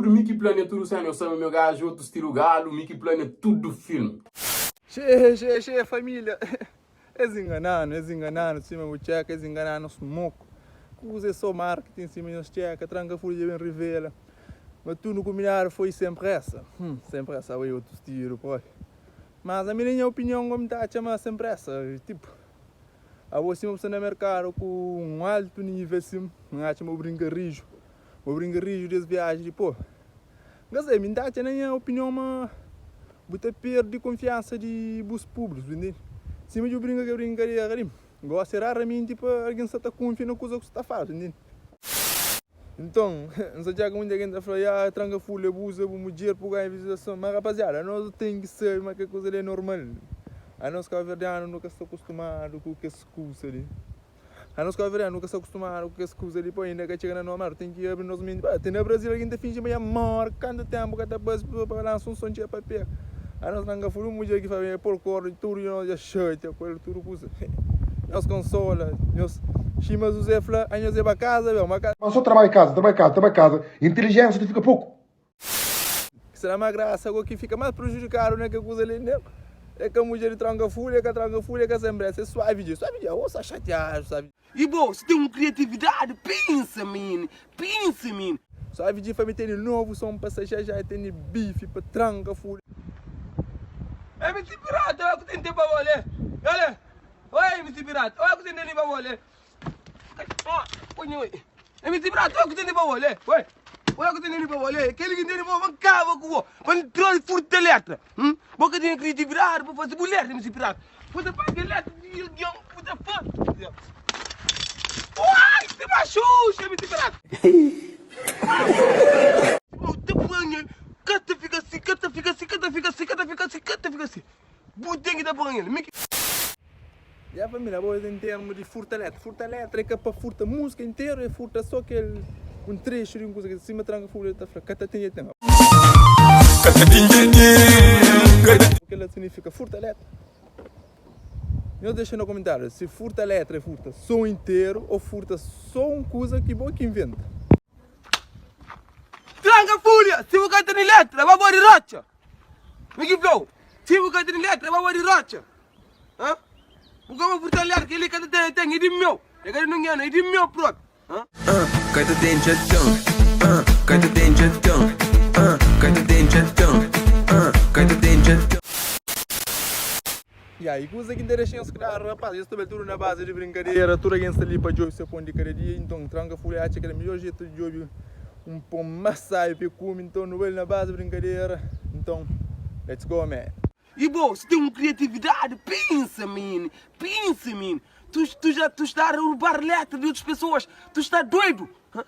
Tudu mi ki plania tudu sena eu sabe meu gajo otu stilu galu mi ki plania tudu filme. Xee xee xee família Es engananu es engananu sima bu txeka es engananu smoku Kuza é so marketing sima nhos txeka Tranka fulha dja ben rivela Ma tudu kumbinadu foi sem pressa Hum sem pressa bai otus tiru propi Mas ami na nha opinion gomi ta atxa ma sem pressa Tipo abo sima bu sta na merkadu ku un altu nivel sim N atxa ma bu brinka riju Bu brinka riju des viaji di po N ka sabe mi N ta atxa na nha opinion ma bu ta perde konfiansa di bus públikus, bu ntende? Sima dja bu brinka kel brinkadera li, gosi raramenti pa algen sta ta kunfia na kuza ku sta ta fala, bu ntende? Nton, N sta txeka munti algen ta fla, ya, tranka fulha, bu uza bu mudjer pa bu ganha vizualizason. Ma rapaziada, anos ten ki sabe ma kel kuza li é normal. Anos kabuverdianu nu ka sta kustumadu ku kes kuza li. Anos kabuverdianu nu ka sta kustumadu ku kes kuza li, pô, inda ka txiga na nos, ma nu ten ki abri nos menti. Pá, te na Brazil algen ta finji ma dja móre, kantu ténpu ka ta pasa pa lansa un son txiga pa pega. Anos na Ngafuru un mudjer ki fla ma pô-l kordu tudu nos dja xatia ku el tudu kuza. Nhos konsola, nhos xima Zuzé fla, anhos é ba kaza ben, ba kaza. Ma so trabadju kaza, trabadju kaza, trabadju kaza, intelijensia ta fika poku. Será ma grasa go ki fika mas prejudikadu na kel kuza li nen é ka mudjer di tranka fulha, é ka tranka fulha, é ka sem pressa, é suavi dje, suavi dje, ô sa xatiadu, suavi. E bo, si ten un kriatividadi, pensa mini, pensa mini. Suavi dje fa mi tene novu som pa sa já já e tene bifi pa tranka fulha. MC Pirata, oia ku ten ten pa bo le, ale, oia MC Pirata, oia ku ten ten pa bo le. Ya família, abo es em termu di furta letra. Furta letra é ka pa furta múzika interu, é furta só kel un trechu di un kuza ki sima tranka fulha ta fla, ka ta ten jeiten. Ka ta ten jeiten, ka ta. Kel-la signifika furta letra. Nhos dexa na komentáriu si furta letra é furta son interu ô furta só un kuza ki bo ki inventa. Tranka fulha, si bu ka tene letra, ba bo di rotxa. Mi ki fla-u, si bu ka tene letra, ba bo di rotxa. Hã? Bu ka ba furta letra, kel-li ka ta ten, ten, é di meu. É ka di ningen, é di meu própi. Hã? Ka ta ten txatxon, ka ta ten txatxon, ka ta ten txatxon, ka ta ten txatxon. Ya, i kuza ki N ta dexa nhos klaru, rapaz, nhos ta bai tudu na bazi di brinkadera, tudu algen sta li pa djobe se pon di kada dia, inton tranka fulha atxa kel midjor jetu di djobe un pon más sábi pa e kume, inton nu bai li na bazi di brinkadera, inton let's go man. E bo, si ten un kriatividadi, pensa mini, pensa mini, tu tu já tu está a roubar letra de outras pessoas, tu está doido? Hã?